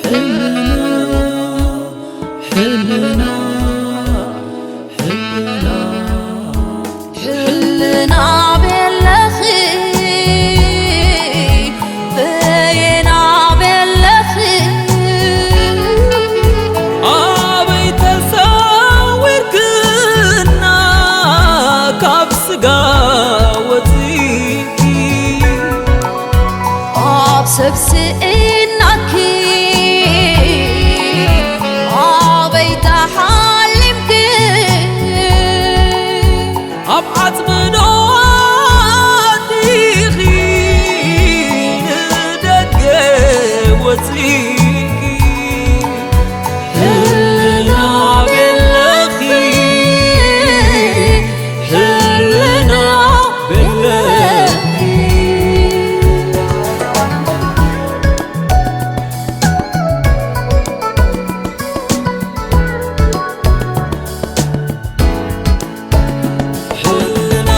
ሕልና፣ ሕልና፣ ሕልና፣ ሕልና ቤለኺ፣ በየና ቤለኺ፣ ኣበይ ተሰዊርክና ካብ ስጋ ወፂእኪ፣ ኣብ ሰብ ስኢናኪ፣ ኣበይ ተሓሊምኪ፣ ኣብ ዓፅሚ ዶ ኣቲኺ፣ ንደገ ወፂእኪ፣ ሕልና ቤለኺ፣ ሕልና ቤለኺ። ሕልና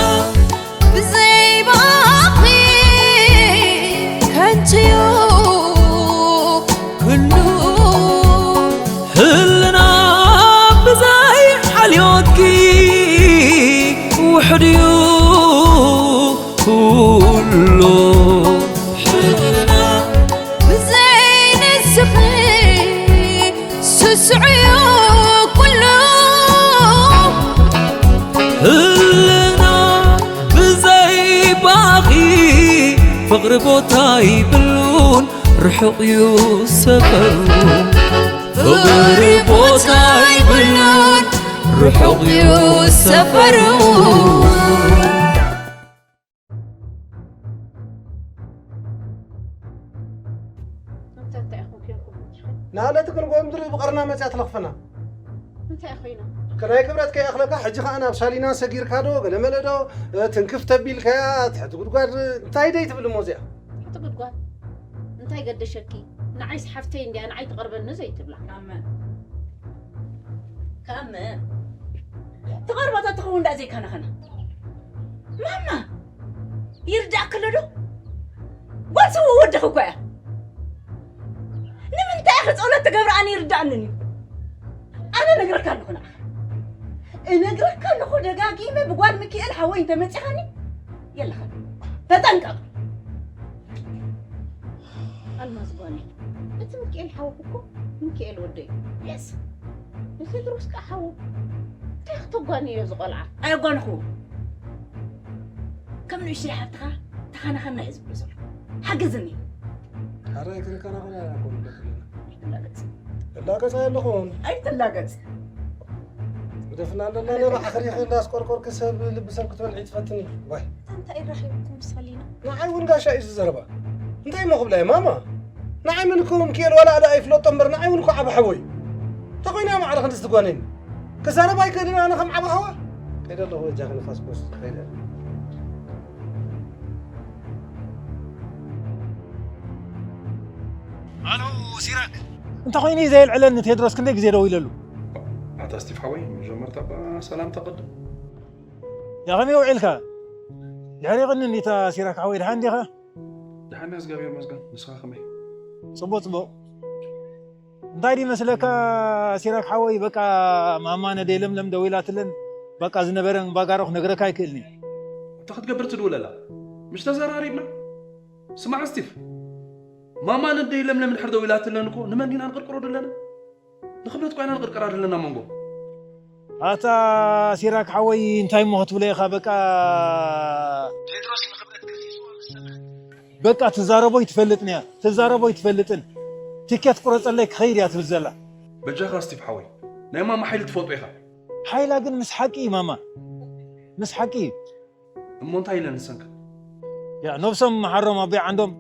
ብዘይ ባኺ ከንቱ'ዩ ኩሉ። ሕልና ብዘይ ሓልዮትኪ ውሑድ'ዩ ኩሉ። ሕልና ብዘይ ንስኺ ስሱዕ'ዩ ኩሉ። ሕልና ብዘይ ባኺ ፍቕሪ ቦታ ይብሉን ርሑቕ እዩ ሰፈሩ። ፍቕሪ ቦታ ይብሉን ርሑቕ እዩ ሰፈሩ። እንታይ እንታይ ኢኹም ጌርኩም ወዲኹም? ንኣለቲ ክንጎ ምድሪ ብቐርና መፅያ ትለኽፈና። እንታይ ኮይና? ከናይ ክብረት ከይኣኽለካ፣ ሕጂ ኸዓ ናብ ሳሊና ሰጊርካ ዶ፣ ገለ መለ ዶ፣ ትንክፍ ተቢልካያ፣ ትሕቲ ጉድጓድ፣ እንታይ ደይ ትብል እሞ እዚኣ? ትሕቲ ጉድጓድ? እንታይ ገደሸኪ? ንዓይስ ሓፍተይ እንድያ፣ ንዓይ ትቐርበኒ ዘይትብላ። ካመ። ካመ። ትቐርባ ተትኸውን ደኣ ዘይከናኸና። ማማ! ይርዳእኪ ኣሎ ዶ? ጓል ሰብ ወደኺ እኮ እያ። ንምንታይ ኢኺ ጸሎት ትገብሪ? ኣነ ይርዳእንን እዩ። ኣነ እነግረካ ኣለኹ ንዓኻ። እነግረካ ኣለኹ ደጋጊመ ብጓል ሚኪኤል ሓወይ እንተመጺኻኒ የለኻን። ተጠንቀቕ። ኣልማዝ ጓለይ፣ እቲ ሚኪኤል ሓውኺ እኮ ሚኪኤል ወደይ። የስ። ንቴድሮስ ከኣ ሓዉ እንታይ ክተጓንዮ እዚ ቆልዓ? ኣየጓንኹዎ። ከም ንእሽተይ ሓፍትኻ ተኸናኸና እየ ዝብሎ ዘለኹ። ሓግዝኒ። ኣረ ኣይክንከናኸና ኣይኮንኩን ዘለና። ኣይትላገጽ። እላገጽ ኣየለኹን። ኣይትላገጽ። ግደፍና ኣለና፣ ንባዕኺ ሪኺ እንዳስቆርቆርኪ ሰብ ልቢ ሰብ ክትበልዒ ትፈትኒ። ዋይ። እንታይ ረኺብኩም ሳሊና? ንዓይ እውን ጋሻ እዩ ዝዘረባ። እንታይ እሞ ክብላ እየ ማማ? ንዓይ ምን እኮ ሚኪኤል ዋላ ኣደ ኣይፍለጦ እምበር ንዓይ እውን እኮ ዓቢ ሓወይ እዩ። እንተኾይኑ እያ ማዕረ ክንድዚ ትጓነኒ። ክዛረብ ኣይክእልን ኣነ ከም ዓቢ ሓዋ። ከይደ ኣለኹ በጃኺ ንፋስ ቦስ፣ ከይደ። ኣሎ ሲራክ። እንተ ኾይኑ እዩ ዘየልዕለኒ ቴድሮስ ክንደይ ግዜ ደዊለሉ። ኣታ ስቲቭ ሓወይ፣ መጀመርታ እባ ሰላምታ ቅድም። ያ ኸመይ ውዒልካ? ድሕሪ ቅኒ እንዲታ ሲራክ ሓወይ፣ ደሓን ዲኻ? ደሓን እያ፣ እግዚኣብሔር ይመስገን። ንስኻ ከመይ? ጽቡቕ፣ ጽቡቕ። እንታይ ድዩ መስለካ ሲራክ ሓወይ፣ በቃ ማማ ነደይ ለምለም ደዊላትለን፣ በቃ ዝነበረን ባጋሮ ክነግረካ ኣይክእልን እየ። እንታይ ክትገብር ትድውለላ? ምሽ ተዘራሪብና? ስማዕ ስቲቭ፣ ማማ ነደይ ለምለም ድሕር ደዊላትለን እኮ ንመን ዲና ንቅርቅሮ ድለና? ንኽብረት ኳይና ንቅርቅራ ድለና መንጎ። ኣታ ሲራክ ሓወይ፣ እንታይ እሞ ክትብሎ ኢኻ? በቃ ቴድሮስ ንኽብረት ከሲስዋ ምስ ሰምዐ። በቃ ትዛረቦ ይትፈልጥን እያ፣ ትዛረቦ ይትፈልጥን። ትኬት ቁረጸለይ ክኸይድ እያ ትብል ዘላ። በጃኻ ስቲቭ ሓወይ፣ ናይ ማማ ሓይሊ ትፈልጦ ኢኻ። ሓይላ ግን ምስ ሓቂ እዩ ማማ፣ ምስ ሓቂ እዩ። እሞ እንታይ ኢለን ንሰንከ? ያ ነብሶም መሓሮም ኣቦይ ዓንዶም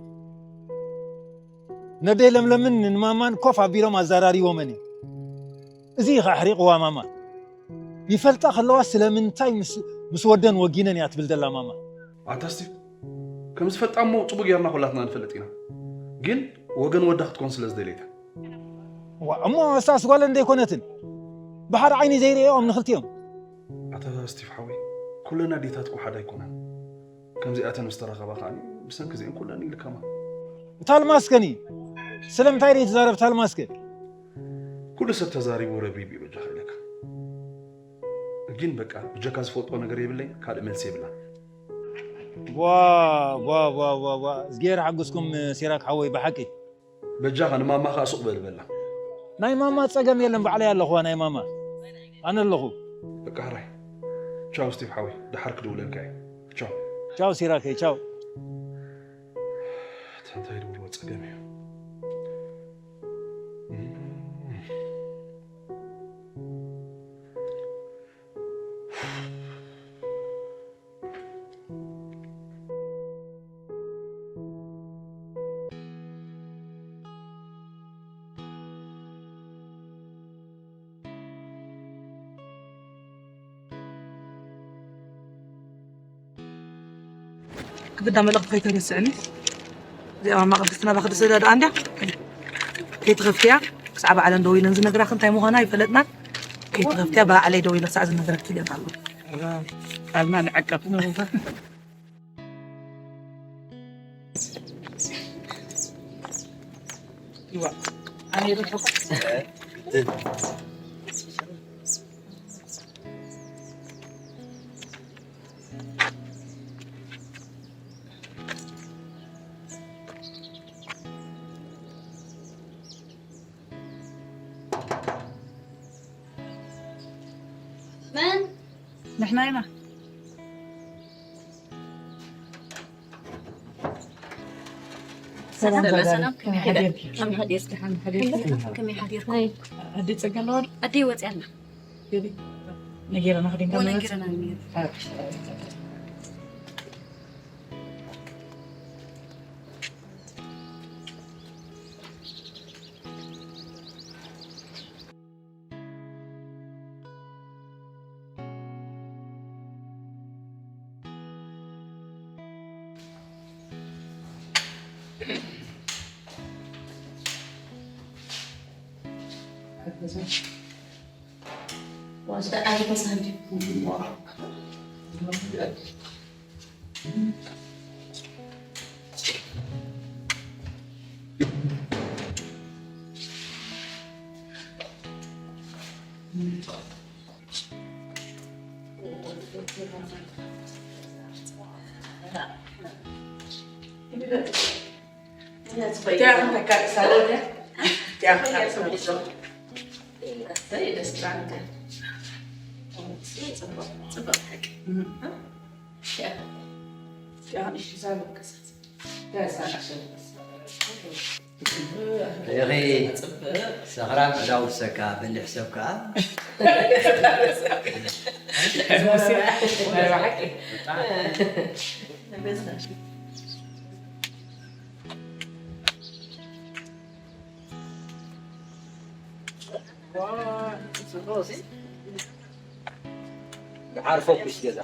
ነደይ ለምለምን ንማማን ኮፍ ኣቢሎም ኣዘራሪቦመን እዩ። እዚ እዩ ኸዓ ኣሕሪቕዋ ማማ። ይፈልጣ ከለዋ ስለምንታይ ምስ፣ ምስ ወደን ወጊነን እያ ትብል ዘላ ማማ። ኣታ ስቲቭ፣ ከም ዝፈልጣ እሞ ጽቡቕ ጌርና ኩላትና ንፈልጥ ኢና። ግን ወገን ወዳ ክትኮን ስለ ዝደለየት እያ። ዋ፣ እሞ እሳስ ጓለን ደይኮነትን? ብሓደ ዓይኒ ዘይርእኦም ንኽልቲኦም። ኣታ ስቲቭ ሓወይ፣ ኩለን ኣዴታት እኮ ሓደ ኣይኮናን። ከምዚኣተን ምስ ተረኸባ ከኣ ብሰንኪ እዚአን ኩለን ይልከማ። እታ ኣልማዝ ከኒ? ስለምንታይ ደይ ትዛረብ ታልማስከ? ኩሉ ሰብ ተዛሪቡ ረብሪብ እዩ በጃኻ ኢለካ። ግን በቃ ብጀካ ዝፈልጦ ነገር የብለይ፣ ካልእ መልሲ የብላ። ዋ ዋ ዋ ዋ ዋ እዝጌር ሓግዝኩም ሲራክ ሓወይ ብሓቂ። በጃኻ ንማማ ከዓ ሱቕ በል በላ። ናይ ማማ ጸገም የለን ባዕለይ ኣለኹዋ ናይ ማማ። ኣነ ኣለኹ። በቃ ሕራይ። ቻው ስቲቭ ሓወይ፣ ደሓር ክድውለልካ እየ። ቻው። ቻው ሲራከይ ቻው። እንታይ ድብልዎ ጸገም እዩ። ክብዳ መልእኽቲ ከይተረስዕኒ። እዚኣ ማማ ቅድስትና ባክዲ ስለ ደኣ እንድያ ከይትኸፍትያ ክሳዕ ባዕለን ደው ኢለን ዝነግራክ እንታይ ምዃና ኣይፈለጥናን። ከይትኸፍትያ ባዕለይ ደው ኢለ ክሳዕ ዝነግረክ ትገት ኣሎ። ቃልና ንዕቀፍ። መን? ንሕና ኢና። ሰላም ሰላም ሰላም፣ ከመይ ሓዲርኪ? ከመይ ሓዲርኪ? ከመይ ሓዲርኪ? ከመይ ሓዲርኩም? ኣደይ ጸጋ ኣለዋ ዶ? ኣደይ ወጽያ ኣላ። ነጊረና ክዲን ወ ከመይ ነጊረና ነጊረ። ሪኺ ሰኽራም ዕዳ ውርሰካ በሊሕ ሰብ ከኣ ዓር ፎኩስ ገዛ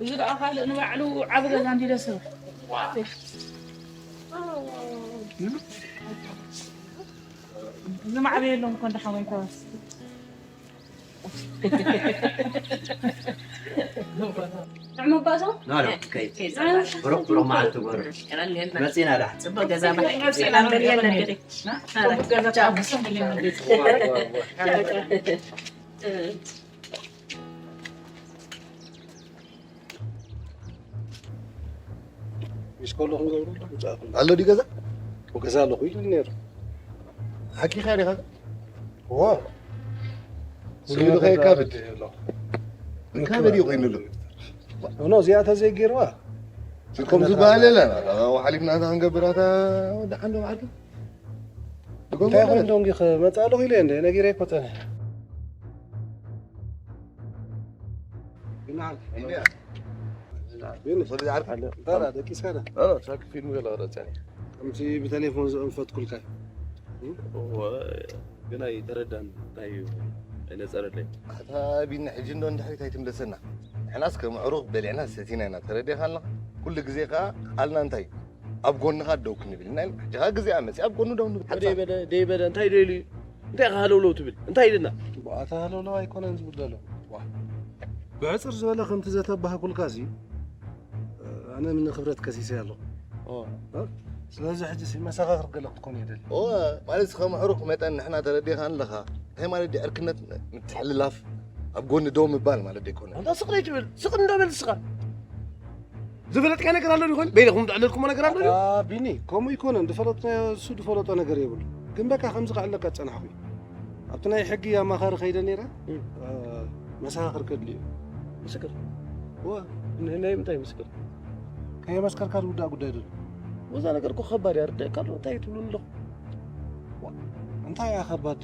እዚ ደኣ ካልእ ንባዕሉ ዓቢ ገዛ እንዲ ደሰብ ዝማዕበየሎም እኮ እንዳ ሓወይታ ጥዕሙ ኣባሶ ናሎ ከይድ ብሩክ ብሩክ መዓልቲ ጎሩ መፂና ዳ ፅቡቅ ገዛ ሚስ ኮል ዶ ክንገብረሉ ምጻእኩም? ኣሎ ድዩ ገዛ? ገዛ ኣለኹ ኢሉኒ ነይሩ። ሓቂኻ ዲኻ? እዋ። ስሚሉ ከየካብድ። ካበድ እዩ ኮይኑሉ። ኖ፣ እዚኣ ተዘይገይርዋ። ከምዚ በሃለላ፣ ሓሊፍና እታ ክንገብር፣ ኣታ ወዲ ዓንዶ ባዕዱ። እንታይ ኮይኑ ደንጊ ክመጽእ ኣለኹ ኢለ እንደ ነጊረ እኮ ጸኒሐ። ግን ወደ ዓርክ አለ። ታራ ደቂስካ ዳ? ኖ፣ ኖ፣ ትራክ ፊልም ገለ ቀረጸ። ከምቲ ብቴሌፎን ዝእንፈትኩልካ። እወ፣ ግን ኣይተረዳን። እንታይ እዩ? ኣይነጸረለይ። ኣታ ቢኒ፣ ሕጂ እንዶ ንድሕሪት ኣይትምለሰና። ንሕናስ ከም ዕሩኽ በሊዕና ሰቲና ኢና፣ ተረዲእካ ኣለኻ? ኩሉ ግዜ ከኣ ቃልና እንታይ እዩ? ኣብ ጎንኻ ደው ክንብል ኢና ኢልና። ሕጂ ኸኣ ግዜኣ መጺኣ ኣብ ጎኑ ደው ንብል። ደይ በለ፣ ደይ በለ፣ እንታይ ደልዩ? እንታይ ከሃለውለው ትብል? እንታይ ኢልና? ኣታ ሃለውለው ኣይኮነን ዝብል ዘሎ። ዋ። ብዕጽር ዝበለ ከምቲ ዘተባህኩልካ እዚ፣ ኣነ ምን ክብረት ከሲሰ ኣለኹ። ኦ። እ? ስለዚ ሕጂ ሲ መሰኻኽር ገለ ክትኮኑ የደሊ። ኦ፣ ማለት ከም ሕሩኽ መጠን ንሕና ተረዲኻ ኣለኻ። እንታይ ማለት ድዩ? ዕርክነት ምትሕልላፍ፣ ኣብ ጎኒ ደው ምባል ማለት ዶ ኣይኮነን? ኣንታ ስቕ ደይ ትብል? ስቕ እንዶ በል ንስኻ። ዝፈለጥካ ነገር ኣሎ ዶ ይኾን? በይንኹም ዝዕለልኩሞ ነገር ኣሎ ዶ? ኣ፣ ቢኒ፣ ከምኡ ኣይኮነን። ዝፈለጥናዮ እሱ ዝፈለጦ ነገር የብሉ። ግን በቃ ከምዚ ክዕለካ ዝጸናሕኩ እዩ። ኣብቲ ናይ ሕጊ ኣማኻሪ ከይደ ነይረ፣ እም። እ፣ መሰኻኽር ከድልዩ። ምስክር? እወ። ን-፣ ናይ ምንታይ ምስክር? ከየመስከርካ ዝውዳእ ጉዳይ ዶ? ወዛ ነገር እኮ ከባድ እያ፣ ርደእካ ኣሎ፣ እንታይ ትብሉኒ ኣለኹም? እንታይ እያ ከባድ?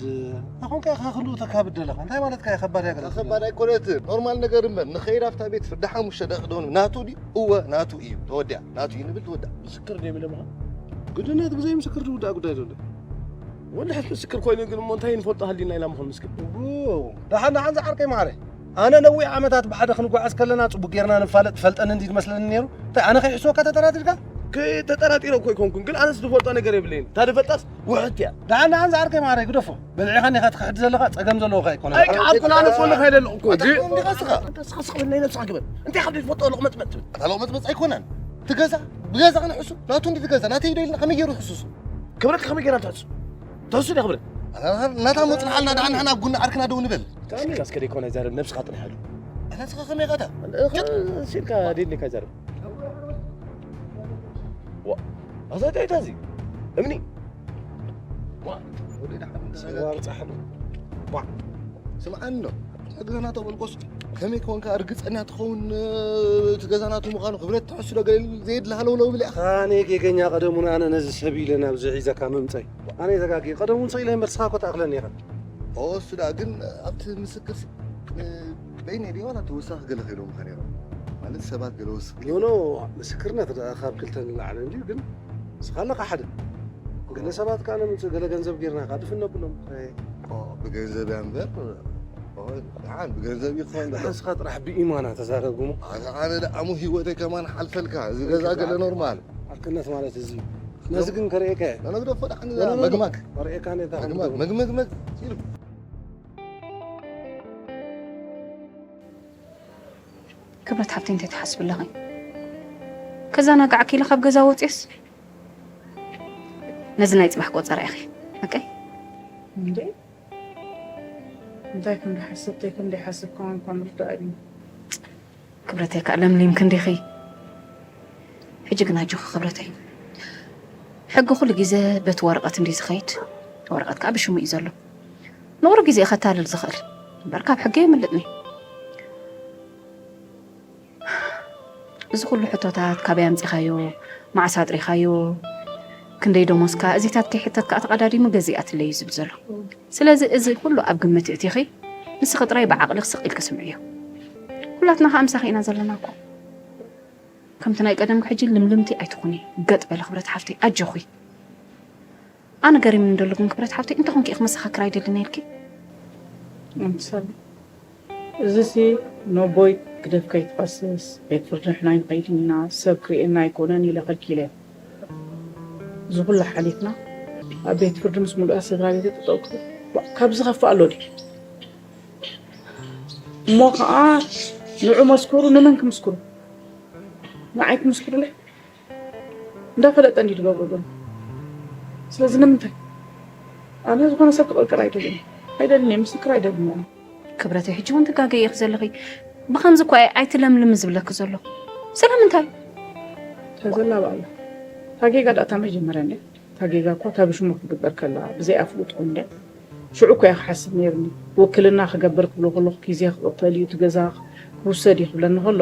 ኣኾንካ ኢኻ ክንድኡ ተካብድ ዘለኻ። እንታይ ማለትካ እያ ከባድ እያ ገለ እታ ትብለኒ? ከባድ ኣይኮነትን። ኖርማል ነገር እምበር፣ ንኸይድ ኣብታ ቤት ፍርዲ ሓሙሽተ ደቂቕ ደው ንብል። ናቱ ድዩ? እወ፣ ናቱ እዩ። ተወዲኣ። ናቱ እዩ ንብል፣ ትወዳእ። ምስክር ድዩ ምለምኻ? ግድነት ብዘይ ምስክር ዝውዳእ ጉዳይ ዘሎ። ወላ ሕጂ ምስክር ኮይኑ ግን እሞ እንታይ ንፈልጦ ሃሊና ኢላ ምኾን ምስክር? ው፣ ደሓን፣ ደሓን ዝዓርከይ ማዕረ። ኣነ ነዊሕ ዓመታት ብሓደ ክንጓዓዝ ከለና ጽቡቅ ጌርና ንፋለጥ፣ ትፈልጠኒ እንዲ ትመስለኒ ነይሩ። እንታይ ኣነ ከይሕስወካ ተጠራጢርካ? ከይተጠራጢረ እኮ ኣይኮንኩን፣ ግን ኣነስ ዝፈልጦ ነገር የብለይን። እታ ዝፈልጣስ ውሕት እያ። ደሓን፣ ደሓን ዝዓርከይ ማዕረ ግደፎ። በልዒኻኒ ኢኻ ትክሕድ ዘለኻ፣ ጸገም ዘለዎ ከኣ ኣይኮነን። ኣይከኣልኩን፣ ኣነስ ወላ ከይደ ኣለኹ እኮ። ኣታ እዚ እንዲኻ ስኻ። ኣታ ስኻ ስቕ በል፣ ናይ ነብስኻ ግበር። እንታይ ካብ ዘይትፈልጦ ሎቕመጽመጽ ትብል? ኣታ ሎቕመጽመጽ ኣይኮነን። እቲ ገዛ ብገዛ ክንሕሱ፣ ናቱ እንዲ እቲ ገዛ፣ ናተይ ዶ ኢልና ከመይ ገይሩ ይሕስሱ? ክብረት ከመይ ገይራ ትሕሱ? ትሕሱ ድያ ክብረት? ኣታ ናታ መጽንሓልና፣ ደሓን ንሕና ኣብ ጎኒ ዓርክና ደው ንበል። እስኪ እስከ ደይኮነ ዘረብ ነብስኻ ጥንሐሉ። ኣታ ስኻ ከመይ ኢኻ እታ? እኸ፣ ሲልካ ደሊካ ዘረብ። ዋ፣ ኣታ እንታይ እታ እዚ? እምኒ? ዋ፣ ወዲ ደሓን ሰዋር ጻሕሉ። ዋ፣ ስምዓኒ ዶ? እታ ገዛ ናቶ በልቆስ ከመይ ኮንካ እርግጸኛ ትኸውን፣ እቲ ገዛ ናቱ ምዃኑ ክብረት ትሕሱ ዶ ገለ ኢሉ ዘየድሊ ሃለውለው ብሊዕኻ? ኣነ ጌገኛ ቀደሙን ኣነ ነዚ ሰብ ኢለ ናብዚ ሒዘካ ምምጸይ። ኣነ ተጋጊ ቀደሙን ሰው ኢለ እምበር ስኻ እኮ ትኣኽለኒ ኢኻ። ኦ፣ እሱ ደኣ ግን ኣብቲ ምስክር ሲ-፣ በይነይ ድዩ ዋላ ተወሳኺ ገለ ከይሎምኻ ነይሮም? ማለት ሰባት ገለ ወስኽ ኖ፣ ኖ፣ ምስክርነት ደኣ ካብ ክልተ ንላዕሊ እንድዩ፣ ግን ንስኻ ኣለኻ ሓደ። ገለ ሰባት ከኣ ነምጽእ፣ ገለ ገንዘብ ጌርና ከኣ ድፍን ነብሎም። ኦ፣ ብገንዘብ እያ እምበር፣ ኦ፣ ደሓን ብገንዘብ ይኾን ደሓን። ንስኻ ጥራሕ ብኢማና ተዛረብ እሞ። ኣነ፣ ኣነ ደኣ እሞ ህይወተይ ከማን ሓልፈልካ፣ እዚ ገዛ ገለ ኖርማል። ሓቅነት ማለት እዚ እዩ። ነዚ ግን ከርእየካ እየ። ነግደፎ ደሓን ኖ፣ ኖ፣ ኖ፣ ኖ። መግማግ። ከርእየካ እየ፣ እታ መግማግ፣ መግመግመግ ኢሉ። ክብረት ሓብተይ፣ እንታይ ትሓስቢ ኣለኺ? ከዘናግዓኪ ኢለ ካብ ገዛ ወፅየስ፣ ነዚ ናይ ፅባሕ ቆፀራ ኢኺ። በቃ። እንዴ? እንታይ ከም ዝሓስብ፣ እንታይ ከም ዘይሓስብ ከማን እኳ ምርዳእ እዩ። ክብረተይ፣ ከዓ ለምሊም ክንዲኺ። ሕጂ ግን ኣጆኺ ክብረተይ። ሕጊ ኩሉ ግዜ በቲ ወረቐት እንድዩ ዝኸይድ። ወረቐት ከዓ ብሽሙ እዩ ዘሎ። ንቑሩብ ግዜ እዩ ከታልል ዝኽእል። እምበር ካብ ሕጊ የምልጥኒ። እዚ ኩሉ ሕቶታት ካበይ ኣምጺኻዮ? መዓስ ኣጥሪኻዮ? ክንደይ ደሞዝካ? እዚታት ከይሕተትካ ተቐዳዲሙ ገዚኣትለይ እዩ ዝብል ዘሎ። ስለዚ እዚ ኩሉ ኣብ ግምት እቲኺ፣ ንስኺ ጥራይ ብዓቕልኺ ስቕ ኢልኪ ስምዕዮ። ኩላትና ከኣ ምሳኺ ኢና ዘለና እኮ። ከምቲ ናይ ቀደምኪ ሕጂ ልምልምቲ ኣይትኹኒ። ገጥ በሊ ክብረት ሓፍተይ፣ ኣጆኺ። ኣነ ገሪሙኒ ደሎ ግን ክብረት ሓፍተይ፣ እንተኾንኪ ኢኺ መሰኻክር ኣይደልን ኢልኪ? ኣምሳል፣ እዚሲ ነቦይ ግደፍ ከይትቐስስ፣ ቤት ፍርዲ ንሕና ኣይንኸይድን ኢና፣ ሰብ ክርእየና ኣይኮነን ኢለ ከልኪለ። እዚ ኩሉ ሓሊፍና፣ ኣብ ቤት ፍርዲ ምስ ሙሉኣ ስድራ ቤተይ ጠጠው ክብል፣ ዋ፣ ካብዚ ከፋእ ኣሎ ድዩ? እሞ ኸዓ ንዑ መስክሩ፣ ንመን ክምስክሩ? ንዓይ ክምስክሩለይ? እንዳፈለጠ እንድዩ ዝገብሮ ዘሎ። ስለዚ ንምንታይ? ኣነ ዝኾነ ሰብ ክቕርቅር ኣይደልን። ኣይደልን እየ፣ ምስክር ኣይደልን እየ። ክብረተይ፣ ሕጂ እውን ትጋገይ ኢኺ ዘለኺ። ብኸምዚ እኮ እየ ኣይትለምልሚ ዝብለኪ ዘለኹ። ስለምንታይ? ተዘላብ ኣላ። እታ ጌጋ ደኣ እታ መጀመርያ እንድያ። እታ ጌጋ እኳ እታ ብሽሙ ክግበር ከላ፣ ብዘይ ኣፍልጦ እንድያ። ሽዑ እኮ እየ ክሓስብ ነይርኒ። ውክልና ክገብር ክብሎ ከለኹ፣ ግዜ ክቕተል እዩ፣ እቲ ገዛ ክውሰድ እዩ ክብለኒ ከሎ፣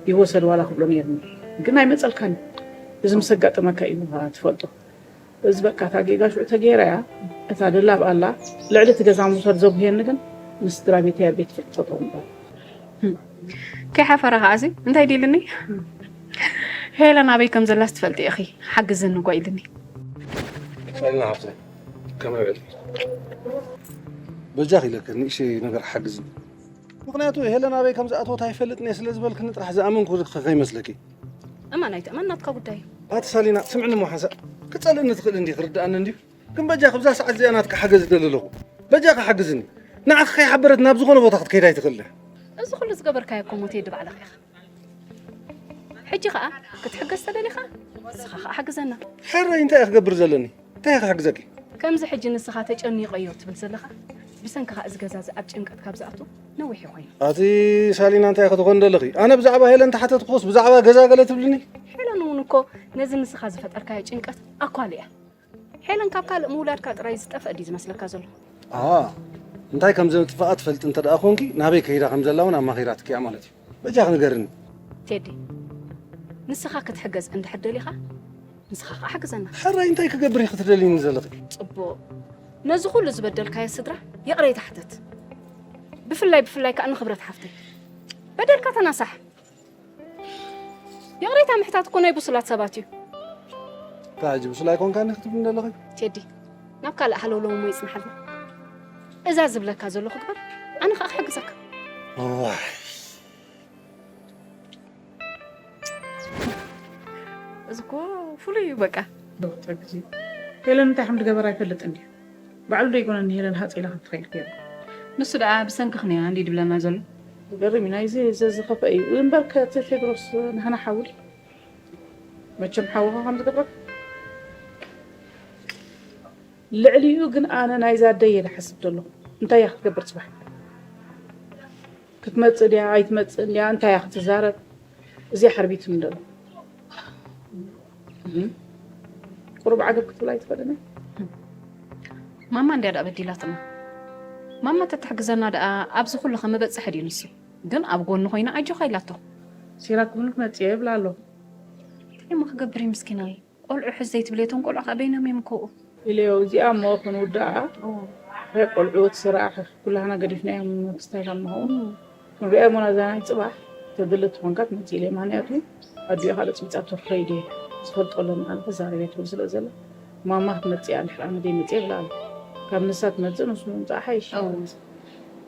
ይወሰድ ዋላ ክብሎ ነይርኒ። ግን ኣይመጸልካን። እዚ ምስ ኣጋጠመካ እዩ ትፈልጦ። እዚ በቃ እታ ጌጋ ሽዑ ተገይራ እያ። እታ ደላብ ኣላ፣ ልዕሊ እቲ ገዛ ምውሳድ ዘጉህየኒ ግን፣ ምስ ስድራ ቤተይ ኣብ ቤት ፍርዲ ጠጠው ምባል። ከይሓፈረ ከኣ እዚ እንታይ ድልኒ? ሄለን ኣበይ ከም ዘላስ ትፈልጢ ኢኺ፣ ሓግዝኒ እኮ ኢልኒ። ሄለን ሓፍተይ፣ ከመይ ውዒልኪ? በጃኺ ኢለኪ፣ ንእሽተይ ነገር ሓግዝኒ። ምኽንያቱ ሄለን ኣበይ ከም ዝኣተወት ኣይፈልጥን እየ ስለ ዝበልክኒ ጥራሕ ዝኣመንኩ ከ-፣ ከይመስለኪ። እመን ኣይትእመን ናትካ ጉዳይ እዩ። ኣቲ ሳሊና፣ ስምዕኒ እሞ ሓንሳእ። ክጸልእኒ ትኽእል እንዲ ክርድኣኒ እንድዩ። ግን በጃ፣ ክብዛ ሰዓት እዚኣ ናትካ ሓገዝ ይደሊ ኣለኹ። በጃኻ ሓግዝኒ። ንዓኻ ከይሓበረት ናብ ዝኾነ ቦታ ክትከይድ ኣይትኽእልን። እዚ ኩሉ ዝገበርካዮ እኮ ሞት የድባዕለኻ ኢኻ። ሕጂ ኸኣ ክትሕገዝ ተደሊኻ፣ ንስኻ ኸኣ ሓግዘና። ሕራይ እንታይ እየ ክገብር ዘለኒ? እንታይ እየ ክሕግዘኪ? ከምዚ ሕጂ ንስኻ ተጨኒቐዮ ትብል ዘለኻ፣ ብሰንክኻ እዚ ገዛ እዚ ኣብ ጭንቀት ካብ ዝኣቱ ነዊሕ እዩ ኮይኑ። ኣቲ ሳሊና፣ እንታይ ክትኾን ደለኺ? ኣነ ብዛዕባ ሄለን ተሓተትኩስ ብዛዕባ ገዛ ገለ ትብልኒ? ሄለን እውን እኮ ነዚ ንስኻ ዝፈጠርካዮ ጭንቀት ኣኳሉ እያ። ሄለን ካብ ካልእ ምውላድካ ጥራይ ዝጠፍአ ድዩ ዝመስለካ ዘሎ? ኣዋ፣ እንታይ ከም ዘጥፍኣ ትፈልጢ እንተ ደኣ ኮንኪ፣ ናበይ ከይዳ ከም ዘላ እውን ኣማኺራትኪ እያ ማለት እዩ። በጃኺ ንገርኒ። ቴዲ፣ ንስኻ ክትሕገዝ እንድሕር ደሊኻ፣ ንስኻ ኸዓ ሓግዘና። ሕራይ እንታይ ክገብር ኢኺ ትደልይኒ ዘለኺ? ጽቡቕ። ነዚ ኩሉ ዝበደልካዮ ስድራ ይቕሬታ ሕተት። ብፍላይ ብፍላይ ከኣ ንኽብረት ሓፍተይ በደልካ ተናሳሕ። ይቕሬታ ምሕታት እኮ ናይ ብሱላት ሰባት እዩ። እንታይ ሕጂ ብሱል ኣይኮንካን ኢኺ ትብልኒ ዘለኺ? ቴዲ፣ ናብ ካልእ ሃለውለው እሞ ይጽንሓልና። እዛ ዝብለካ ዘለኹ ግበር፣ ኣነ ኸኣ ክሕግዘካ። ዋይ። እዚ እኮ ፍሉይ እዩ በቃ። ዶክተር ግዜ ሄለን እንታይ ከም ዝገበራ ኣይፈልጥን ድዩ? ባዕሉ ዶ ይኮነ ንሄለን ሃጽ ኢላ ከም ትኸይድ ገይሩ? ንሱ ደኣ ብሰንክኽን እያ እንዲ ድብለና ዘሎ። ዝገርም እዩ፣ ናይዚ ዘዝኸፍአ እዩ። እምበር ከ እቲ ቴድሮስ ናህና ሓውል መቸም ሓውኻ ከም ዝገብረካ። ልዕሊኡ ግን ኣነ ናይዛ ኣደይ እየ ዝሓስብ ዘለኹ። እንታይ እያ ክትገብር ጽባሕ? ክትመጽእ ድያ ኣይትመጽእን ድያ? እንታይ እያ ክትዛረብ? እዚ ሓርቢቱኒ ዘሎ። እም። ቁሩብ ዓገብ ክትብል ኣይትኽእልን እያ? ማማ እንድያ ደኣ በዲላትና። ማማ ተትሕግዘና ደኣ ኣብዚ ኩሉ ከምበጽሐ ድዩ ንሱ? ግን ኣብ ጎኑ ኮይና ኣጆኻ ኢላቶ። ሲራክ እውን ክመጽእ እየ ይብላ ኣሎ። እንታይ እሞ ክገብር እዩ ምስኪናይ? ቆልዑ ሕዚ ዘይትብልዮ፣ እቶም ቆልዑ ከኣ በይኖም እዮም እኮ። ኢለዮ፣ እዚኣ እሞ ክንውድኣ፣ እዎ። ረ ቆልዑ እቲ ስራሕ ኩላህና ገዲፍናዮም፣ ክስታይ ካብ ንኸውን። እም። ክንሪኣ እሞ ናዛ ናይ ጽባሕ ተድሊ ትኾንካ ትመጽእ ኢለዮ። ምኽንያቱ ኣዲኡ ካልእ ጽቢጻቶ ክኸይድ እየ። ዝፈልጦ ኣለኒ፣ ኣነ ክዛረብ እየ ትብል ስለ ዘላ፣ ማማ ክትመጽእ እያ፣ እንድሕር ኣነ ዘይመጽእ እየ ብላ ኣላ። ካብ ንሳ ትመጽእ ንሱ ምምጻእ ሓይሽ። እዎ።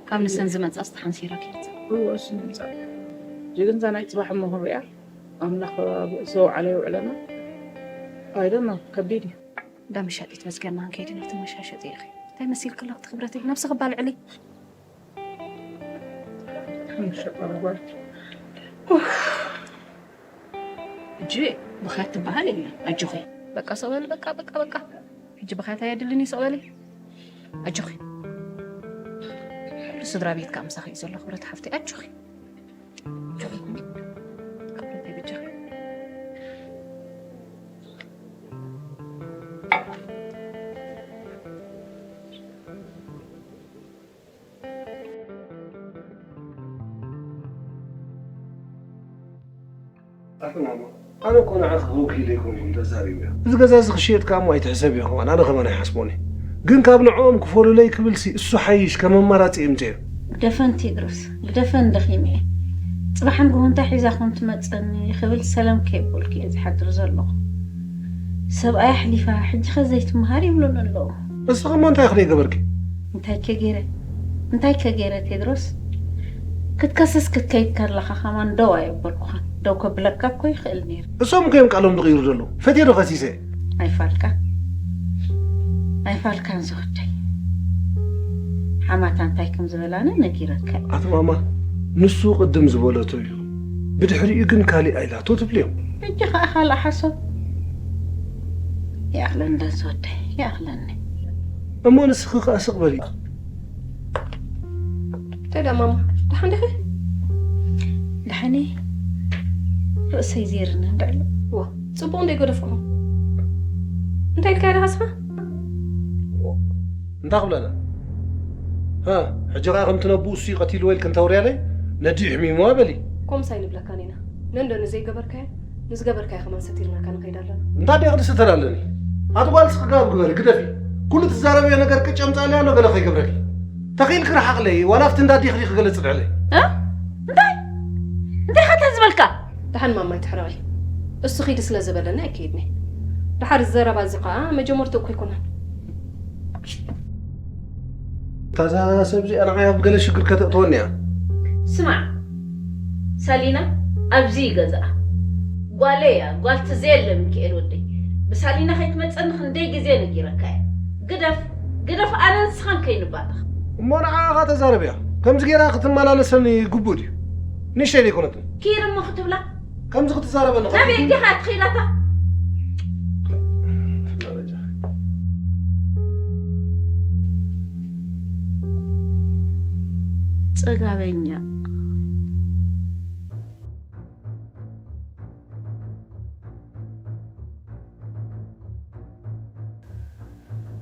ካብ ንሰን ዝመጽኣ ዝተሓንሲራ ኬት። እዎ፣ እሱ ምምጻእ። ሕጂ ግን እዛ ናይ ጽባሕ እሞ ክንሪኣ፣ ኣምላኽ ኣብ ርእሲ ዘውዓለ የውዕለና። I don't know፣ ከቢድ እዩ። እንዳ መሻጢት መዝጊያና ክንከይድ ኢና፣ እቲ መሻሸጢ ኢኺ። እንታይ መሲልኪ ኣለኺ እቲ ክብረተይ? ነብስኺ ባልዕሊ። መሸጣ ጓል። ኡፍ። ሕጂ ብኽያት ትበሃል የለን። ኣጆኺ። በቃ ስቕ በሊ፣ በቃ፣ በቃ፣ በቃ። ሕጂ ብኽያት ኣየድልን እዩ፣ ስቕ በሊ። ኣጆኺ። ኩሉ ስድራ ቤት ከኣ ምሳኺ እዩ ዘሎ፣ ክብረት ሓፍተይ። ኣጆኺ። ኣጆኺ ኩኒ። ክብረተይ በጃኺ። ኣቲ ማማ፣ ኣነ እኮ ንዓኺ ወኪለ ኣይኮንኩን ተዛሪበዮ። እዚ ገዛ እዚ ክሽየጥ ከኣ እሞ ኣይትሕሰብዮ ከማን፣ ኣነ ከማን ኣይሓስቦን እየ። ግን ካብ ንዕኦም ክፈሉለይ ክብልሲ እሱ ሓይሽ ከም ኣማራጺ እምጽዮ። ግደፈን ቴድሮስ፣ ግደፈን፣ ደኺመ እየ። ጽባሕ ንግሆ እንታይ ሒዛ ኮን ትመጸኒ ክብል ሰለም ከየበልኩ እየ ዝሓድር ዘለኹ። ሰብኣይ ኣሕሊፋ፣ ሕጂ ኸ ዘይትመሃር ይብሉኒ ኣለዉ። ንስኺ እሞ እንታይ ኢኺ ዘይገበርኪ? እንታይ ከ ገይረ? እንታይ ከ ገይረ ቴድሮስ? ክትከስስ ክትከይድ ከለኻ ከማን ደው ኣየበልኩኻን። ደው ከብለካ እኮ ይኽእል ነይረ። እሶም እኮ እዮም ቃሎም ዝቕይሩ ዘለዉ። ፈትየ ዶ ከሲሰ? ኣይፋልካን። ኣይፋልካን ዝወደይ። ሓማታ እንታይ ከም ዝበላኒ ነጊረካ እየ። ኣቲ ማማ፣ ንሱ ቅድም ዝበለቶ እዩ። ብድሕሪኡ ግን ካሊእ ኣይላቶ ትብልዮም። ሕጂ ኸኣ ካልእ ሓሶት። ይኣኽለኒ ዶ ዝወደይ፣ ይኣኽለኒ። እሞ ንስኺ ኸኣ ስቕ በሊ። እንታይ ደኣ ማማ፣ ደሓን ዲኺ? ደሓን እየ። ርእሰይ ዘይርኒ እንድዕሎ። ዋ፣ ጽቡቕ እንዶ ይገደፍኩሞ። እንታይ ኢልካ ኢኻ ስኻ? እንታይ ክብለና? ሃ፣ ሕጂ ኸኣ ከምቲ ነብኡ እሱ እዩ ቀቲልዎ ኢልክን ተውርያለይ? ነዲኡ ሕሚምዋ በሊ። ከምኡስ ኣይንብለካን ኢና። ነንዶ ንዘይገበርካዮ፣ ንዝገበርካዮ ከማን ሰቲርናካ ንኸይድ ኣለና። እንታይ ደኣ ክድስተ ኣለኒ? ኣቲ ጓል ስኽጋብ ግበሪ፣ ግደፊ። ኩሉ ትዛረብዮ ነገር ቅጭ ኣምጻለይ ኣሎ ገለ ከይገብረኪ። ተኺኢልኪ ርሓቕለይ፣ ዋላ ኣብቲ እንዳ ኣዴኺ ዲኺ ገለ ጽድዕለይ። እ? እንታይ? እንታይ ኢኻ ዝበልካ? ደሓን ማማ ኣይትሕረቒ። እሱ ኺዲ ስለ ዝበለኒ ኣይከይድን እየ። ደሓር እዚ ዘረባ እዚ ኸኣ መጀመርትኡ እኮ ኣይኮነን። እታ እዛ ሰብ እዚኣ ንዓይ ኣብ ገለ ሽግር ከተእትወኒ እያ። ስማዕ ሳሊና፣ ኣብዚ እዩ ገዛኣ። ጓለይ እያ፣ ጓል ትዘየለ ሚካኤል ወደይ። ብሳሊና ከይትመጸኒ ክንደይ ግዜ ነጊረካ እየ። ግደፍ፣ ግደፍ ኣነ ንስኻን ከይንባተኽ። እሞ ንዓኻ ተዛረብያ። ከምዚ ጌራ ክትመላለሰኒ ግቡእ ድዩ? ንእሽተይ ዘይኮነትን። ኪድ እሞ ክትብላ። ከምዚ ክትዛረበኒ ናበይ ከለኺ ዲኻ ትኽኢላታ? ጽጋበኛ።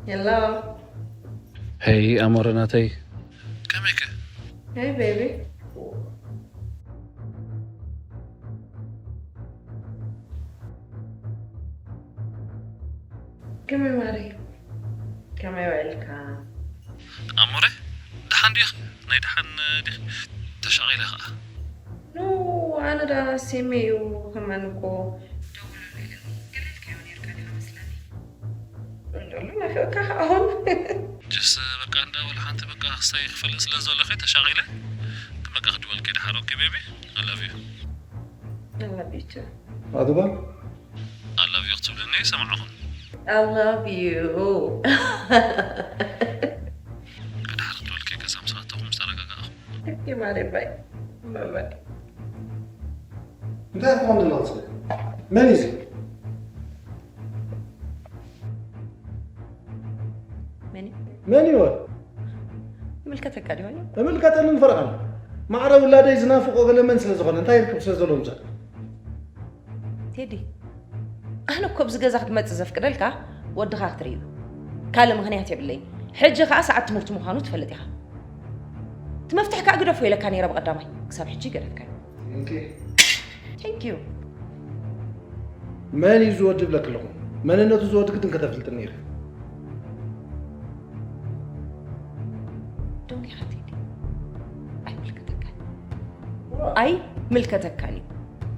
Hello. Hey ኣሞረ ናተይ፣ ከመይከ? Hey baby. ከመይ ማሪ? ከመይ ውዕልካ? ኣሞረ፣ ደሓን ዲኺ? ናይ ደሓን ዲኺ? ተሻቒለ ኸኣ። ኖ፣ ኣነ ደኣ ሲሚ እዩ ከማን እኮ ደውለሉ ኢለኒ። ገለ ኢልካዮ ነይርካ ዲኻ መስለኒ። እንደሉ ናፊቕካ ኸኣ ኹን። ጀስ በቃ እንዳ ወላ ሓንቲ በቃ ክሳይ ክፈልጥ ስለ ዘለኹ ተሻቒለ። በቃ ክድወልኪ ደሓር። ኦኬ ቤቢ፣ I love you። I love you too። ኣዱባ? I love you ክትብልኒ ሰማዕኹም። I love you። ደሓር ክትበልኪ ከሳምሳተኹም ዝተረጋጋእኹም። ኦኬ ማሬ፣ ባይ። ባይ ባይ። እንታይ ትኾን ዘለኹ? መን እዩ እዚ? መን እዩ? መን እዩ? ይምልከተካ ድዩ? ይምልከተኒ ምፈረቐኒ። ማዕረ ውላደይ ዝናፍቆ ገለ መን ስለ ዝኾነ፣ እንታይ ይርክብ ስለ ዘለዎ ምሳሌ? ቴዲ፣ ኣነ እኮ ኣብዚ ገዛ ክትመጽእ ዘፍቅደልካ ወድኻ ክትርኢ እዩ። ካልእ ምኽንያት የብለይን። ሕጂ ከኣ ሰዓት ትምህርቲ ምዃኑ ትፈልጥ ኢኻ። እቲ መፍትሒ ከኣ ግደፎ ኢለካ ነይረ ብቐዳማይ፣ ክሳብ ሕጂ ይገደፍካዮ። ቴንክ ዩ። Thank you። መን እዩ ዝወዲ ብለክ ኣለኹ? መንነቱ ዝወዲ ግድን ከተፍልጥኒ ኢኺ። ዶንጊ ሓተይ ድዩ? ኣይምልከተካን። ኣይምልከተካን እዩ።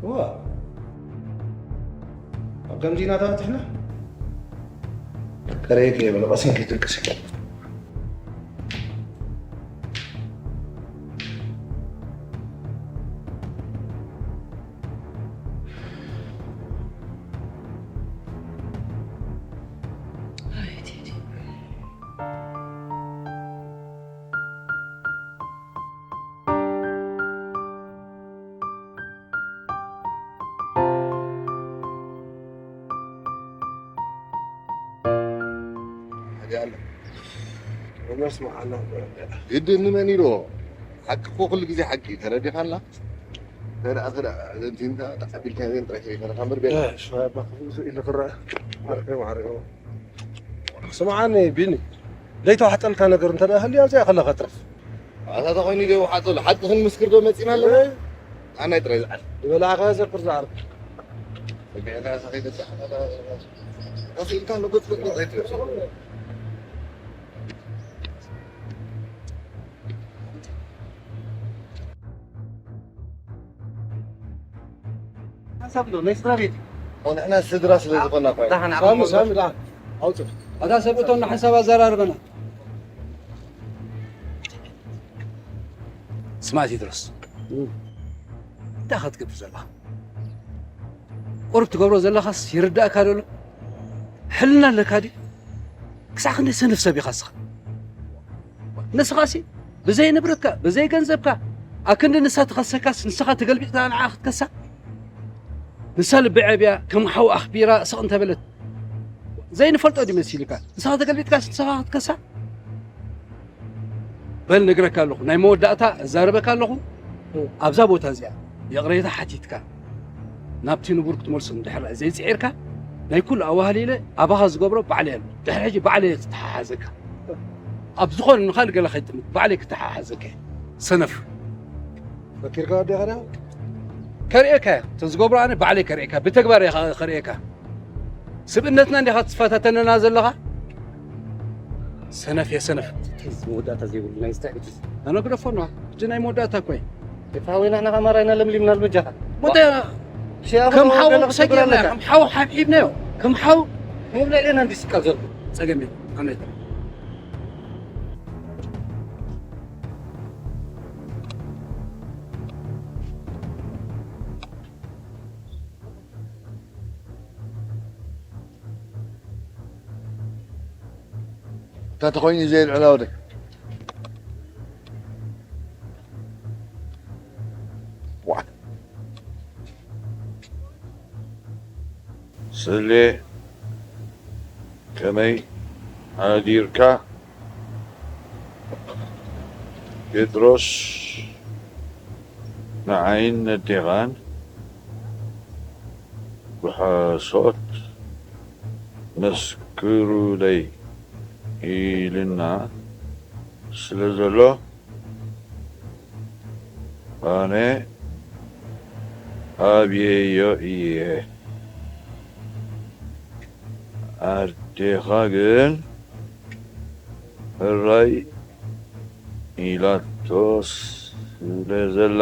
እዋ። ኣብ ከምዚ ኢና ተባቲሕና? ከረየከ የበለ ቀሲን ከይትንቅስ። ግድን ንመን ኢልዎ? ሓቂ እኮ ኩሉ ግዜ ሓቂ እዩ፣ ተረዲኻና? ተደኣ፣ ተደኣ፣ ዘንቲንካ፣ ተዓቢልካ፣ ዘን ጥራይ ከይፈረኻ እምበር ቤላ። እሺ፣ ባባ፣ ከምኡ ኢሉ ክረአ። ዓርኪ፣ ዓርኪ። ስምዓኒ፣ ቢኒ፣ ዘይተዋሕጠልካ ነገር እንተ ደኣ ሃልዩ፣ ኣብዚኣ ከለኻ ትረፍ። ኣታ ተኾይኑ ዘይወሓጠሉ፣ ሓቂ ክንምስክር ዶ መጺና ኣለና? ኣናይ ጥራይ ዝዓል። ዝበላዕካ ዘክር ዝዓርክ። ሰሚዕካ ሰኺት ተሓታ፣ ተኺልካ ንጉት ክትብሎ ዘይትብል። ሓሳብ ዶ ናይ ስድራ ቤት? ንሕና ስድራ ስለ ዝኾና እኮ። ደሓን ሳሚ፣ ዓቕሚ ሳሚ፣ ደሓን። ኣውፅእ። ኣታ ሰብ እቶም ንሓሳብ ኣዘራርበና። ስማዕ ቴድሮስ፣ እንታይ ኢኻ ትገብር ዘለኻ? ቁሩብ ትገብሮ ዘለኻስ ይርዳእካ ዶ ኣሎ? ሕልና ኣለካ ድዩ? ክሳዕ ክንደይ ሰነፍ ሰብ ኢኻ ንስኻ? ንስኻሲ ብዘይ ንብረትካ፣ ብዘይ ገንዘብካ፣ ኣክንዲ ንሳ ትኸሰካስ ንስኻ ተገልቢጥካ ንዓኣ ክትከሳ? ንሳ ልቢ ዓብያ፣ ከም ሓው ኣኽቢራ ስቕ እንተበለት ዘይንፈልጦ ድዩ መሲልካ? ንስኻ ተገልቢጥካስ ንስኻ ክትከሳ? በል ነግረካ ኣለኹ፣ ናይ መወዳእታ እዛረበካ ኣለኹ። ኣብዛ ቦታ እዚኣ ይቕሬታ ሓቲትካ ናብቲ ንቡር ክትመልሶ እንድሕር ዘይጽዒርካ፣ ናይ ኩሉ ኣዋህሊለ ኣባኻ ዝገብሮ ባዕለይ ኣሎ። ድሕሪ ሕጂ ባዕለይ እየ ክተሓሓዘካ። ኣብ ዝኾነ ንኻልእ ገለ ከይጥምት ባዕለይ ክተሓሓዘካ እየ። ሰነፍ። ፈኪርካ ወዲኻ ዲኻ? ከርእየካ እየ። እተን ዝገብሮ ኣነ ባዕለይ ከርእየካ፣ ብተግባር እየ ከ-፣ ከርእየካ። ስብእነትና እንዲኻ ትፈታተነና ዘለኻ? ሰነፍ እየ፣ ሰነፍ። መወዳእታ ዘይብሉ ናይ ዝተዕቢት። ኣነ ግደፎ ኣለዋ። ሕጂ ናይ መወዳእታ እኮ እየ። እታ ወይና ንዓኻ ማራይና ለምሊምና ልምጃኻ። ወደ ሽያ ከም ኸማን ሓው ገለ ክትገብር ሰጊርና፣ ኣለካ። ከም ሓው ሓብሒብናዮ። ከም ሓው ምብላዕ ሌና እንዲስቃ ዘሎ። ጸገም የለን። ኣሜን። ተኾይኑ ዘየልዕላ ወደይ። ዋ። ስሌ፣ ከመይ ሓዲርካ? ጴጥሮስ ንዓይን ነዴኻን ብሓሶት መስክሩለይ ኢልና ስለ ዘሎ፣ ኣነ ኣብየዮ እየ። ኣዴኻ ግን ሕራይ ኢላቶ ስለ ዘላ፣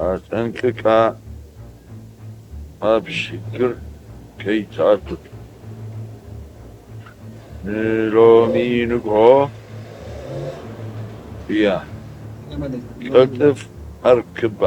ኣጠንቅቃ ኣብ ሽግር ከይትኣቱ። ንሎሚ ንግሆ እያ። ቅልጥፍ ኣርክባ።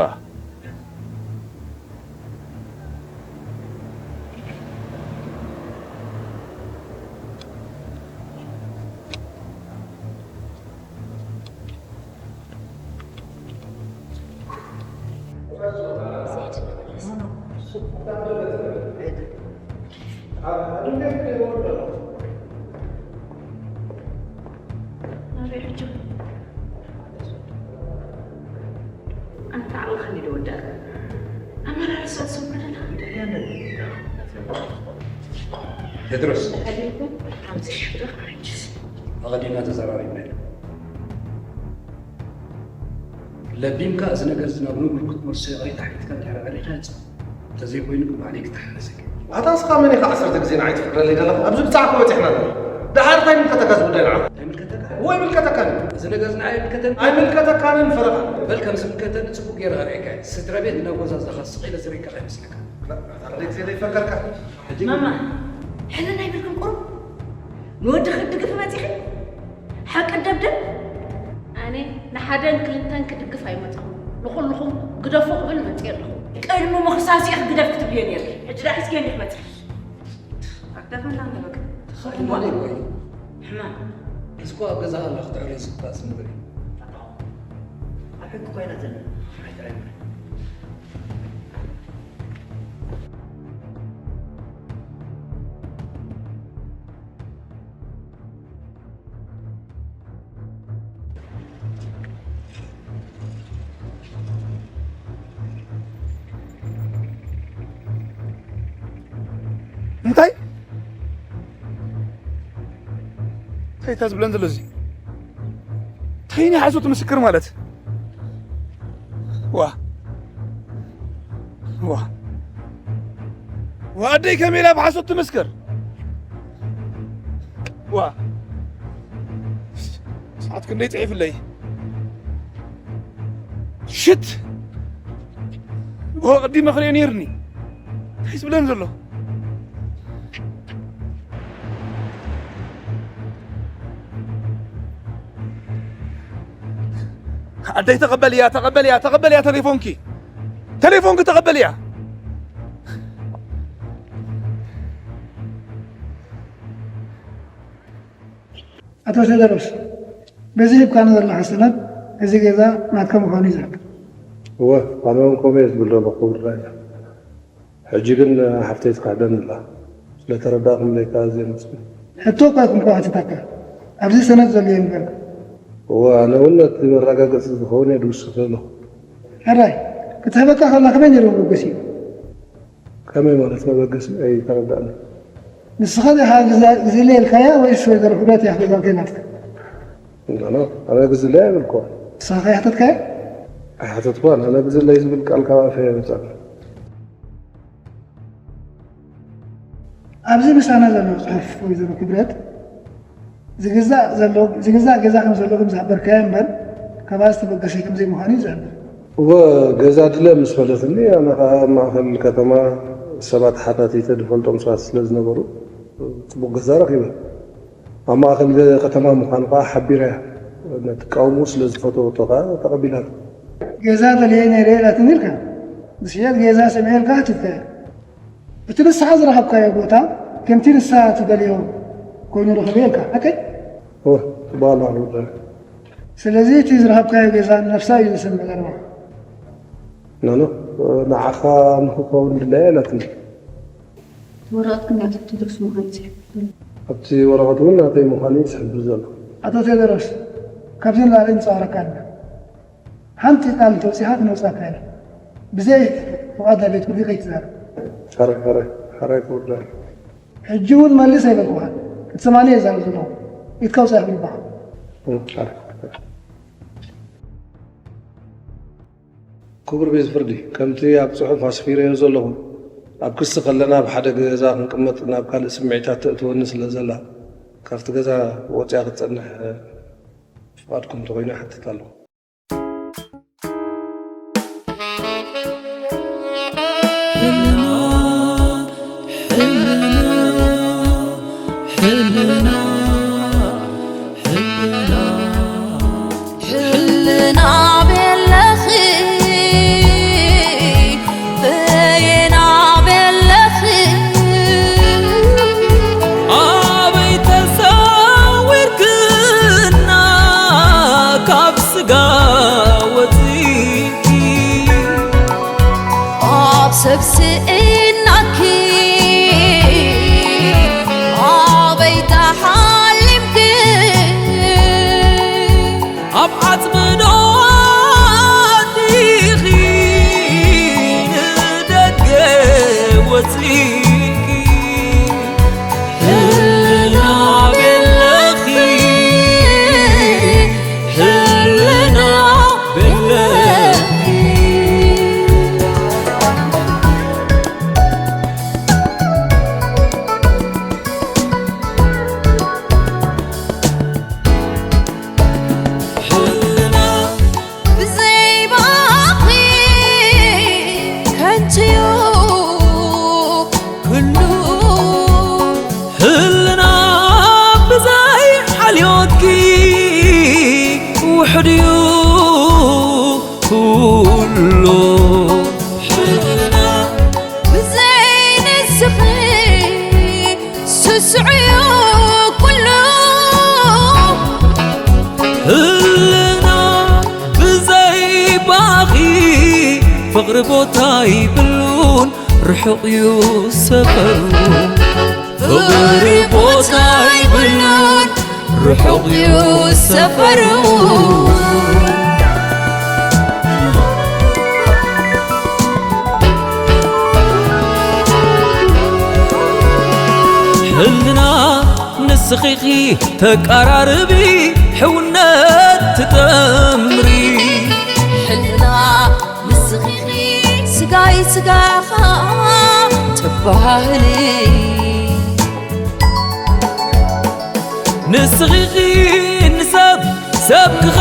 ናበይ ሕጂ? ኣንታ ዓቕልኻ እንዲዶ ወዳእካ? ኣመላልሳ ዝሰምዑ ደለኻ? እንታይ እያ ነን? ጴጥሮስ። ተሓሊልኩም ሓምሳ ሺሕ ብር ክዓጅዝ። ኣቐዲምና ተዘራሪብና ኢና። ለቢምካ እዚ ነገር እዚ ናብ ንቡር ክትመልሶ ይቕሬታ ሓቲትካ እንድሕር ቀሪኻ ይጽ-፣ እንተዘይኮይኑ ግን ባዕለይ ክተሓላለሰካ። ኣታ እስኻ መን ኢኻ ዓሰርተ ግዜ ንዓይ ትፍርደለይ ዘለኻ? ኣብዚ ብጻዕኩ በጺሕና ኣለና። ደሓር እንታይ ይምልከተካ እዚ ጉዳይ ንዓኻ? ኣይምልከተካ? እወ ይምልከተካኒ። እዚ ነገር እዚ ንዓይ ኣይምልከተኒ? ኣይምልከተካንን ፈረቓ። በል ከም ዝምልከተኒ ጽቡቕ ገይረ ከርእየካ እየ። ስድራ ቤት እንዳ ጎዛዝዳኻ ስቕ ኢለ ዝርእየካ ከይመስለካ። ኣታ ክንደይ ግዜ ዘይፈከርካ? ሕጂ ማማ፣ ሕልል ኣይብልክን ቁሩብ? ንወድኺ ክትድግፊ መጺኺ? ሓቂ ደብደብ? ኣነ ንሓደን ክልተን ክድግፍ ኣይመጻኹን። ንኹልኹም ግደፉ ክብል መጺኤ ኣለኹ። ቅድሚ ምኽሳስኺ ግደፍ ክትብልዮ ነይርኪ። ሕጂ ደኣ ሒዝክዮ እንዲኺ መጺኺ። ኣግዳፈና ኣለበካ። ተኻኢልናለይ ወይ? ሕማም። እዚ እኮ ኣብ ገዛ ከላ ክትዕርዮ ዝግባእ ዝንብር እዩ። ኣብ ሕጊ ኮይና ዘለና። ኣይትዕረኒ። እንታይ? እንታይ እታ ዝብለን ዘሎ እዚ? እንታይ ናይ ሓሶት ምስክር ማለት? ዋ። ዋ። ዋ፣ ኣደይ ከመይ ኢላ ብሓሶት ትምስክር? ዋ። ሰዓት ክንደይ ጽሒፍለይ? ሽት! ዋ፣ ቅዲመ ክርእዮ ነይርኒ። እንታይ ዝብለን ዘሎ? ኣደይ ተቐበልያ፣ ተቐበልያ፣ ተቐበልያ ተሌፎንኪ። ተሌፎንኪ ተቐበልያ። ኣቶ ቴዎድሮስ፣ በዚ ሂብካኒ ዘለኻ ሰነድ፣ እዚ ገዛ ናትካ ምዃኑ እዩ ዝሕብር። እወ፣ ኣነ እውን ከምኡ እየ ዝብል ዘለኹ ክቡር ዳኛ። ሕጂ ግን ሓፍተይ ትኽሕደኒ ኣላ። ስለ ተረዳእኩምለይ ከኣ ኣዝየ የመስግን። ሕቶ እኳ ይኹን ከ ክሕትተካ፣ ኣብዚ ሰነድ ዘሎ ይንገርካ። እወ፣ ኣነ እውን ነቲ መረጋገጺ ዝኸውን እየ ድውስኽ ዘለኹ። ሕራይ፣ ክትህበካ ከላ ከመይ ነይሩ መበገሲኡ? ከመይ ማለት መበገሲ? ኣይተረዳእንን። ንስኻ ዲኻ ግዛ-፣ ግዝለ ኢልካያ ወይስ ወይዘሮ ክብረት እያ ክገዛልካ ኢላትካ? ኖ፣ ኖ፣ ኣነ ግዝለ ኣይበልኩዋን። ንስኻ ከ ኣይሓተትካያ? ኣይሓተትኩዋን። ኣነ ግዝለይ ዝብል ቃል ካብ ኣፈይ ኣይወጸን። ኣብዚ ምሳና ዘሎ ጽሑፍ ወይዘሮ ክብረት ዝግዛእ ዘሎ፣ ዝግዛእ ገዛ ከም ዘሎ ከም ዝሓበርካዮ እምበር፣ ካብኣ ዝተበገሰ ከም ዘይምዃኑ እዩ ዝሕብር። እወ፣ ገዛ ድለ ምስ በለትኒ፣ ኣነ ኸኣ ኣብ ማእከል ከተማ ሰባት ሓታቲተ ዝፈልጦም ሰባት ስለ ዝነበሩ፣ ጽቡቕ ገዛ ረኺበ። ኣብ ማእከል ገ-፣ ከተማ ምዃኑ ኸኣ ሓቢራ እያ። ነቲ ቃውምኡ ስለ ዝፈተወቶ ኸኣ ተቐቢላቶ። ገዛ ደልየ ነይረ ኢላትኒ ኢልካ? ዝሽየጥ ገዛ ሰሚዐ ኢልካ ሓቲትካያ? እቲ ንስኻ ዝረኸብካዮ ቦታ ከምቲ ንሳ ትደልዮ ኮይኑ ረኸበ ኢልካ፣ ሓቀይ? እወ፣ ጽቡቕ ኣሎ ኣሉ። ስለዚ እቲ ዝረኸብካዮ ገዛ ንነፍሳ እዩ ዝስምዕ ዘረባ። ኖ፣ ኖ፣ ንዓኻ ንኽኸውን ድላያ የላትን። ወረቐት ግን ናተይ ቴድሮስ ምዃኑ እዩ ዝሕብር ዘሎ። ኣብቲ ወረቐት እውን ናተይ ምዃኑ እዩ ዝሕብር ዘሎ። ኣቶ ቴድሮስ፣ ካብዚ ንላዕሊ ንጻወረካ ኣለና። ሓንቲ ቃል እንተወጺኻ ክነውጻካ ኢና። ብዘይ ፍቓድ ናይ ቤት ፍርዲ ከይትዛረብ። ሕራይ፣ ሕራይ፣ ሕራይ ክቡር ዳኛ። ሕጂ እውን መልስ ኣይበልኩኻን። ክትሰማኒ እየ ዝዛረብ ዘለኹ። ኢድካ ውጻእ ክብል ይበሃል። እም፣ ሕራይ። ክቡር ቤት ፍርዲ፣ ከምቲ ኣብ ጽሑፍ ኣስፊረዮ ዘለኹ፣ ኣብ ክሲ ከለና ኣብ ሓደ ገዛ ክንቅመጥ ናብ ካልእ ስምዒታት ተእትወኒ ስለ ዘላ፣ ካብቲ ገዛ ወጺኣ ክትጸንሕ ፍቓድኩም እንተኾይኑ ይሓትት ኣለኹ። ሕልና ቤለኺ በየና ቤለኺ ኣበይ ተሰዊርክና ካብ ስጋ ወፂእኪ ኣብ ሰብ ስኢናኪ ኣበይ ተሓሊምኪ ኣብ ዓጽሚ ዶ ኣቲኺ ንደገ ወጺእኪ? ህልና ቤለኺ፣ ህልና ቤለኺ። ህልና ብዘይ ባኺ ከንቱ'ዩ ኩሉ። ህልና ብዘይ ሓልዮትኪ ውሑድ'ዩ ኩሉ። ህልና ብዘይ ንስኺ ስስዑ ኩሉ። ህልና ብዘይ ባኺ ፍቕሪ ቦታ ይብሉን ርሑቕ እዩ ሰፈሩ። ፍቕሪ ቦታ ይብሉን ርሑቕ እዩ ሰፈሩ። ሕልና ንስኺ ኢኺ ተቃራርቢ ሕውነት ትጠምሪ። ሕልና ንስኺ ኢኺ ስጋይ ስጋኻ ተባህሊ። ንስኺ ኢኺ ንሰብ ሰብ ክኸ